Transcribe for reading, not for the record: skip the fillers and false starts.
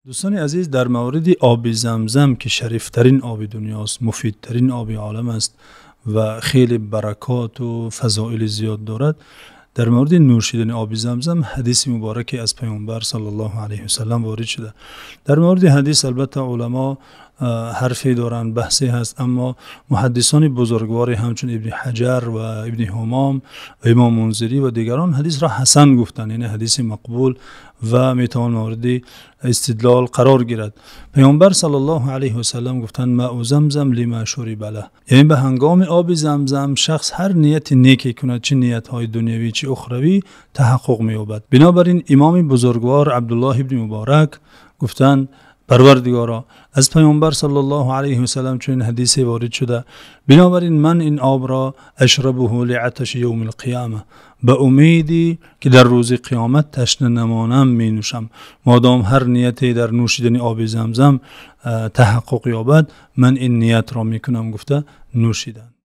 Дӯстони азиз, дар мавриди оби Замзам, ки шарифтарин оби дунёст, муфидтарин оби олам аст ва хеле баракот ва фазоили зиёд дорад, дар мавриди нӯшидани оби Замзам ҳадиси мубораке аз Паёмбар саллаллоҳу алайҳи васаллам ворид шуда. Дар мавриди ҳадис албатта уламо ҳарфе доранд, баҳсе ҳаст, аммо муҳаддисони бузургворе ҳамчун Ибни Ҳаҷар ва Ибни Ҳумом ва Имом Мунзирӣ ва дигарон ҳадисро ҳасан гуфтанд, яъне ҳадиси мақбул ва метавон мавриди истидлол қарор гирад. Паёмбар саллаллоҳу алайҳи васаллам гуфтанд: ماء زمزم لما شرب له. Яъне ба ҳангоми оби Замзам шахс ҳар нияти некӣ кунад, чӣ ниятҳои дунявӣ, чӣ ухравӣ, таҳаққуқ меёбад. Бинобар ин имоми бузургвор Абдуллоҳ ибни Муборак гуфтанд: Парвардигоро, аз Паёмбар саллаллоҳу алайҳи васаллам чунин ҳадисе ворид шуда, бинобар ин ман ин обро أشربه لعطش يوم القيامة, ба умеде ки дар рӯзи қиёмат ташна намонам менӯшам. Модом ҳар нияте дар нӯшидани оби Замзам таҳаққуқ ёбад, ман ин ниятро мекунам, гуфта нӯшиданд.